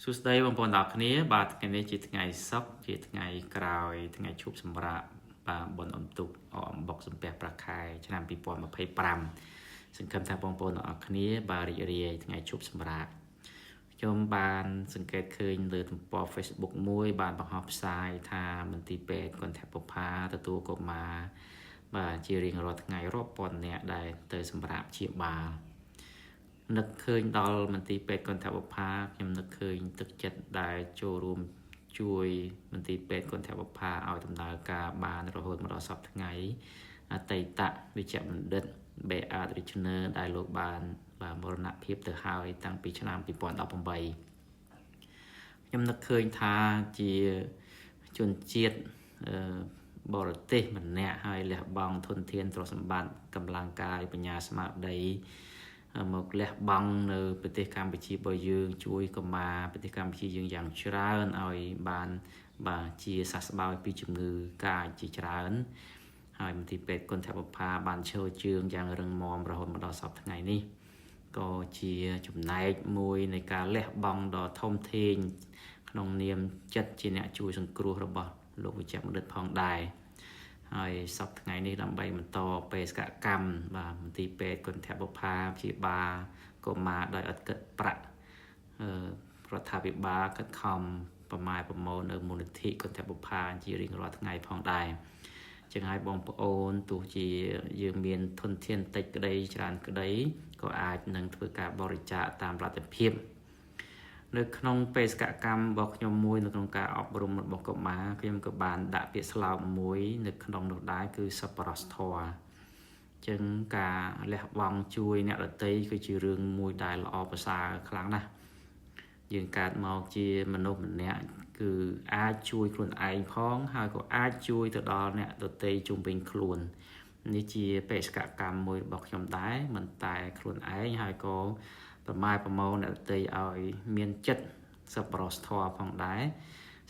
សួស្តីបងប្អូនទាំងអស់គ្នាបាទថ្ងៃនេះជាថ្ងៃសុក្រជាថ្ងៃក្រោយថ្ងៃឈប់សម្រាកបាទបុណ្យអុំទូកអអំបុកសំពះប្រាក់ខែឆ្នាំ2025សង្ឃឹមថាបងប្អូនទាំងអស់គ្នាបាទរីករាយថ្ងៃឈប់សម្រាកខ្ញុំបានសង្កេតឃើញលើទំព័រ Facebook មួយបានបង្ហោះផ្សាយថាមន្ទីរពេទ្យគន្ធបុប្ផាទទួលកុមារបាទជារៀងរាល់ថ្ងៃរាប់ពាន់នាក់ដែលទៅសម្រាកព្យាបាលនឹកឃើញដល់មន្ទីរពេទ្យគន្ធបុប្ផាខ្ញុំនឹកឃើញទឹកចិត្តដែលចូលរួមជួយមន្ទីរពេទ្យគន្ធបុប្ផាឲ្យដំណើរការបានរហូតមកដល់សព្វថ្ងៃអតីតវិជ្ជបណ្ឌិតបេអាតរិចន័រដែលលោកបានបាទមរណភាពទៅហើយតាំងពីឆ្នាំ2018ខ្ញុំនឹកឃើញថាជាជនជាតិបរទេសម្នាក់ហើយលះបង់ធនធានទ្រព្យសម្បត្តិកម្លាំងកាយបញ្ញាស្មារតីមកលះបង់នៅប្រទេសកម្ពុជារបស់យើងជួយកុមារប្រទេសកម្ពុជាយើងយ៉ាងច្រើនឲ្យបានបាទជាសះស្បើយពីជំងឺកាចជាច្រើនហើយមន្ទីរពេទ្យគន្ធបុប្ផាបានឈរជើងយ៉ាងរឹងមាំរហូតមកដល់សព្វថ្ងៃនេះក៏ជាចំណែកមួយនៃការលះបង់ដ៏ធំធេងក្នុងនាមចិត្តជាអ្នកជួយសង្គ្រោះរបស់លោកវិជ្ជបណ្ឌិតផងដែរហើយសប្តាហ៍ថ្ងៃនេះដើម្បីបន្តបេសកកម្មបាទមន្ទីរពេទ្យគន្ធបុប្ផាព្យាបាលកុមារដោយឥតគិតប្រាក់រដ្ឋាភិបាលខិតខំប្រម៉ែប្រមូលនៅមូលនិធិគន្ធបុប្ផាជារៀងរាល់ថ្ងៃផងដែរចឹងហើយបងប្អូនទោះជាយើងមានធនធានតិចក្តីច្រើនក្តីក៏អាចនឹងធ្វើការបរិច្ចាគតាមលទ្ធភាពនៅក្នុងបេសកកម្មរបស់ខ្ញុំមួយនៅក្នុងការអប់រំរបស់កុមារខ្ញុំក៏បានដាក់ពាក្យស្លោកមួយនៅក្នុងនោះដែរគឺសប្បុរសធម៌ចឹងការលះបង់ជួយអ្នកដទៃគឺជារឿងមួយដែលល្អប្រសើរខ្លាំងណាស់យើងកើតមកជាមនុស្សម្នាក់គឺអាចជួយខ្លួនឯងផងហើយក៏អាចជួយទៅដល់អ្នកដទៃជុំវិញខ្លួននេះជាបេសកកម្មមួយរបស់ខ្ញុំដែរមិនតែខ្លួនឯងហើយក៏ប្រម៉ែប្រមូលអ្នកដទៃឲ្យមានចិត្តសប្បុរសធម៌ផងដែរ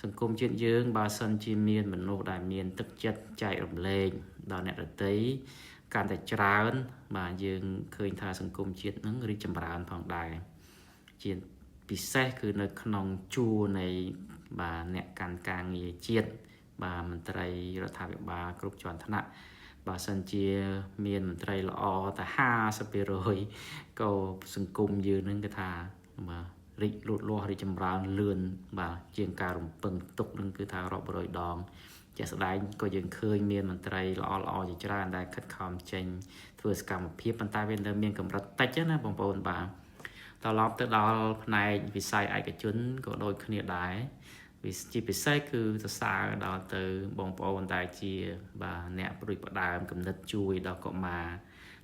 សង្គមជាតិយើងបើសិនជាមានមនុស្សដែលមានទឹកចិត្តចែករំលែកដល់អ្នកដទៃកាន់តែច្រើនបាទយើងឃើញថាសង្គមជាតិនឹងរីកចម្រើនផងដែរជាពិសេសគឺនៅក្នុងជួរនៃបាទអ្នកកាន់ការងារជាតិបាទមន្ត្រីរដ្ឋាភិបាលគ្រប់ជាន់ថ្នាក់បើសិនជាមានមន្ត្រីល្អតែ50%ក៏សង្គមយើងនឹងគេថាបាទរីកលូតលាស់រីកចម្រើនលឿនបាទជាងការរំពឹងទុកនឹងគឺថារាប់រយដងជាក់ស្ដែងក៏យើងឃើញមានមន្ត្រីល្អល្អជាច្រើនដែលខិតខំចេញធ្វើសកម្មភាពប៉ុន្តែវានៅមានកម្រិតតិចណាបងប្អូនបាទត្រឡប់ទៅដល់ផ្នែកវិស័យឯកជនក៏ដូចគ្នាដែរវាជាពិសេសគឺសរសើរដល់ទៅបងប្អូនដែលជាបាទអ្នកប្រួយផ្ដើមគំនិតជួយដល់កុមារ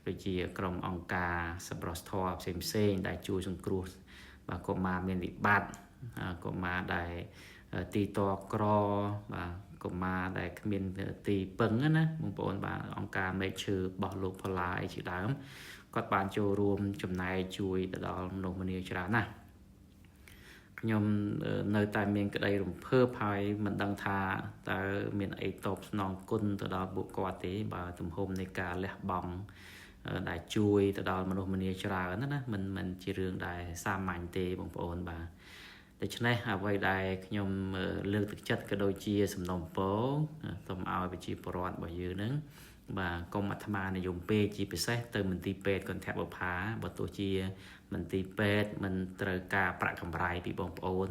ដូចជាក្រុមអង្គការសប្បុរសធម៌ផ្សេងផ្សេងដែលជួយសង្គ្រោះបាទកុមារមានវិបត្តិកុមារដែលទីតក្របាទកុមារដែលគ្មានទីពឹងណាបងប្អូនបាទអង្គការមេឈើរបស់លោកផល្លាអីជាដើមគាត់បានចូលរួមចំណែកជួយទៅដល់មនុស្សម្នាច្រើនណាស់ខ្ញុំនៅតែមានក្តីរំភើបហើយមិនដឹងថាតើមានអីតបស្នងគុណទៅដល់ពួកគាត់ទេបាទទំហំនៃការលះបង់ដែលជួយទៅដល់មនុស្សម្នាច្រើនណាមិនជារឿងដែលសាមញ្ញទេបងប្អូនបាទដូច្នេះអ្វីដែលខ្ញុំលើកទឹកចិត្តក៏ដូចជាសំណូមពរសូមឲ្យប្រជាពលរដ្ឋរបស់យើងនឹងបាទកុំអាត្មានិយមពេកជាពិសេសទៅមន្ទីរពេទ្យគន្ធបុប្ផាបើទោះជាមន្ទីរពេទ្យមិនត្រូវការប្រាក់កម្រៃពីបងប្អូន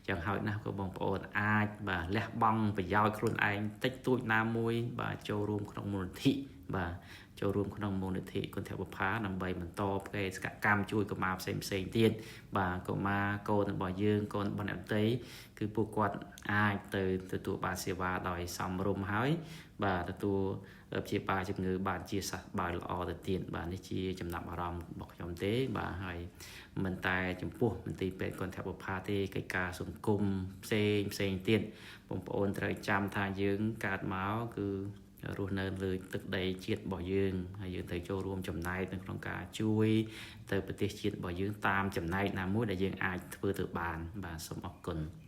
យ៉ាងហោចណាស់ក៏បងប្អូនអាចបាទលះបង់ប្រយោជន៍ខ្លួនឯងតិចតួចណាមួយបាទចូលរួមក្នុងមូលនិធិបាទចូលរួមក្នុងមូលនិធិគន្ធបុប្ផាដើម្បីបន្តបេសកកម្មជួយកុមារផ្សេងផ្សេងទៀតបាទកុមារកូនរបស់យើងកូនរបស់អ្នកដទៃគឺពួកគាត់អាចទៅទទួលបានសេវាដោយសមរម្យហើយបាទទទួលព្យាបាលជំងឺបានជាសះស្បើយល្អទៅទៀតបាទនេះជាចំណាប់អារម្មណ៍របស់ខ្ញុំទេបាទហើយមិនតែចំពោះមន្ទីរពេទ្យគន្ធបុប្ផាទេកិច្ចការសង្គមផ្សេងផ្សេងទៀតបងប្អូនត្រូវចាំថាយើងកើតមកគឺរស់នៅលើទឹកដីជាតិរបស់យើងហើយយើងត្រូវចូលរួមចំណែកនៅក្នុងការជួយទៅប្រទេសជាតិរបស់យើងតាមចំណែកណាមួយដែលយើងអាចធ្វើទៅបានបាទសូមអរគុណ។